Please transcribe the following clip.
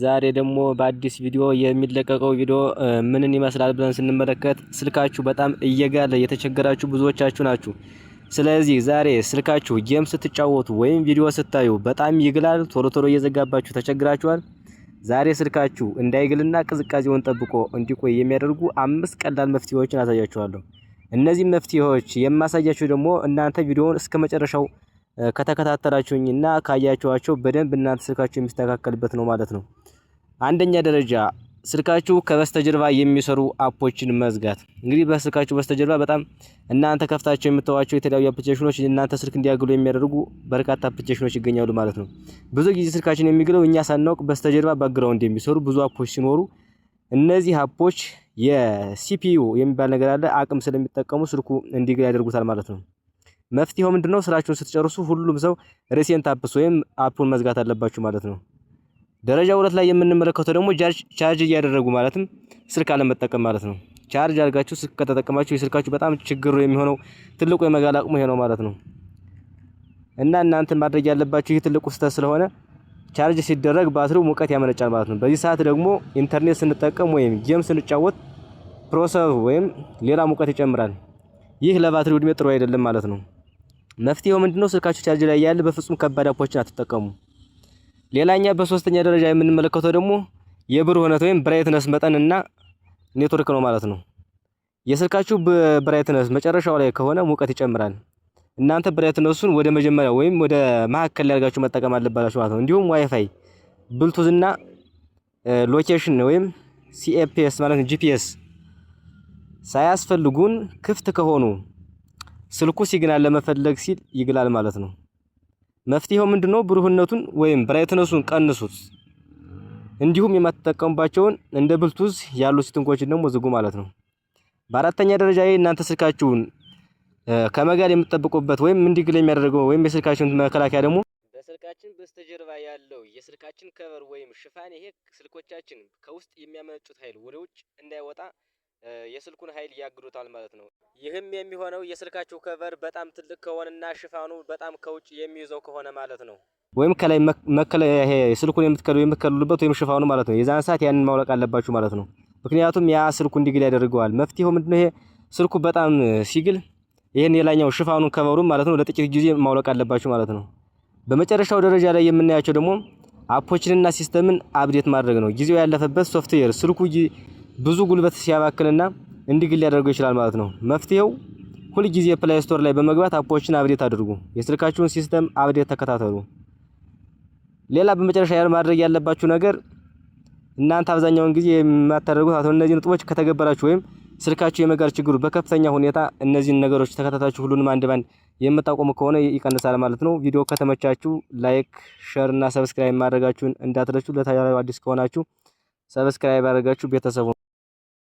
ዛሬ ደግሞ በአዲስ ቪዲዮ የሚለቀቀው ቪዲዮ ምንን ይመስላል ብለን ስንመለከት ስልካችሁ በጣም እየጋለ የተቸገራችሁ ብዙዎቻችሁ ናችሁ። ስለዚህ ዛሬ ስልካችሁ game ስትጫወቱ ወይም ቪዲዮ ስታዩ በጣም ይግላል፣ ቶሎ ቶሎ እየዘጋባችሁ ተቸግራችኋል። ዛሬ ስልካችሁ እንዳይግልና ቅዝቃዜውን ጠብቆ እንዲቆይ የሚያደርጉ አምስት ቀላል መፍትሄዎችን አሳያችኋለሁ። እነዚህ መፍትሄዎች የማሳያችሁ ደግሞ እናንተ ቪዲዮውን እስከ መጨረሻው ከተከታተላችሁኝና ካያችኋቸው በደንብ እናንተ ስልካችሁ የሚስተካከልበት ነው ማለት ነው። አንደኛ ደረጃ ስልካችሁ ከበስተጀርባ የሚሰሩ app ኦችን መዝጋት። እንግዲህ በስልካችሁ በስተጀርባ በጣም እናንተ ከፍታቸው የምትተዋቸው የተለያዩ application ኖች እናንተ ስልክ እንዲያግሉ የሚያደርጉ በርካታ application ኖች ይገኛሉ ማለት ነው። ብዙ ጊዜ ስልካችን የሚግለው እኛ ሳናውቅ በስተጀርባ background የሚሰሩ ብዙ app ኦች ሲኖሩ እነዚህ app ኦች የ CPU የሚባል ነገር አለ፣ አቅም ስለሚጠቀሙ ስልኩ እንዲግል ያደርጉታል ማለት ነው። መፍትሄው ምንድነው? ስራችሁን ስትጨርሱ ሁሉም ሰው recent apps ወይም app ኡን መዝጋት አለባችሁ ማለት ነው። ደረጃ ሁለት ላይ የምንመለከተው ደግሞ charge እያደረጉ ማለትም ስልክ አለመጠቀም ማለት ነው። Charge አድርጋችሁ ስልክ ከተጠቀማችሁ የስልካችሁ በጣም ችግሩ የሚሆነው ትልቁ የመጋል አቅሙ ይሄ ነው ማለት ነው። እና እናንተ ማድረግ ያለባችሁ ይህ ትልቁ ስህተት ስለሆነ charge ሲደረግ ባትሪው ሙቀት ያመነጫል ማለት ነው። በዚህ ሰዓት ደግሞ ኢንተርኔት ስንጠቀም ወይም game ስንጫወት processor ኡ ወይም ሌላ ሙቀት ይጨምራል። ይህ ለባትሪው እድሜ ጥሩ አይደለም ማለት ነው። መፍትሄው ምንድነው? ስልካችሁ charge ላይ ያለ በፍጹም ከባድ app ኦችን አትጠቀሙ። ሌላኛ በሶስተኛ ደረጃ የምንመለከተው ደግሞ የብሩህነት ወይም brightness መጠንና ኔትወርክ ነው ማለት ነው። የስልካችሁ brightness መጨረሻው ላይ ከሆነ ሙቀት ይጨምራል። እናንተ brightness ኡን ወደ መጀመሪያ ወይም ወደ መካከል ላይ አድርጋችሁ መጠቀም አለባችሁ ማለት ነው። እንዲሁም WiFi፣ Bluetooth እና location ወይም CPS ማለት ነው GPS ሳያስፈልጉን ክፍት ከሆኑ ስልኩ signal ለመፈለግ ሲል ይግላል ማለት ነው። መፍትሄው ምንድነው? ብሩህነቱን ወይም brightness ኡን ቀንሱት። እንዲሁም የማትጠቀሙባቸውን እንደ ብሉቱዝ ያሉ setting ኦችን ደግሞ ዝጉ ማለት ነው። በአራተኛ ደረጃ እናንተ ስልካችሁን ከመጋል የምትጠብቁበት ወይም እንዲግል የሚያደርገው ወይም የስልካችሁን መከላከያ ደግሞ በስልካችን በስተጀርባ ያለው የስልካችን cover ወይም ሽፋን፣ ይሄ ስልኮቻችን ከውስጥ የሚያመነጩት ኃይል ወደ ውጭ እንዳይወጣ የስልኩን ኃይል ያግዱታል ማለት ነው። ይህም የሚሆነው የስልካችሁ cover በጣም ትልቅ ከሆነና ሽፋኑ በጣም ከውጭ የሚይዘው ከሆነ ማለት ነው። ወይም ከላይ መከለያ፣ ይሄ ስልኩን የምትከልሉበት ወይም ሽፋኑ ማለት ነው። የዛን ሰዓት ያንን ማውለቅ አለባችሁ ማለት ነው። ምክንያቱም ያ ስልኩ እንዲግል ያደርገዋል። መፍትሄው ምንድነው? ይሄ ስልኩ በጣም ሲግል ይሄን የላይኛው ሽፋኑን cover ኡን ማለት ነው ለጥቂት ጊዜ ማውለቅ አለባችሁ ማለት ነው። በመጨረሻው ደረጃ ላይ የምናያቸው ደግሞ app ኦችንና system ን update ማድረግ ነው። ጊዜው ያለፈበት ሶፍትዌር ስልኩ ብዙ ጉልበት ሲያባክንና እንዲግል ሊያደርገው ይችላል ማለት ነው። መፍትሄው ሁልጊዜ Play Store ላይ በመግባት app ኦችን update አድርጉ። የስልካችሁን system update ተከታተሉ። ሌላ በመጨረሻ ያል ማድረግ ያለባችሁ ነገር እናንተ አብዛኛውን ጊዜ የማታደርጉት አቶ እነዚህ ነጥቦች ከተገበራችሁ ወይም ስልካችሁ የመጋል ችግሩ በከፍተኛ ሁኔታ እነዚህን ነገሮች ተከታታችሁ ሁሉንም አንድ ባንድ የምታቆሙ ከሆነ ይቀንሳል ማለት ነው። ቪዲዮ ከተመቻችሁ like፣ share እና subscribe ማድረጋችሁን እንዳትረሱ። ለቻናሉ አዲስ ከሆናችሁ subscribe አድርጋችሁ ቤተሰቡ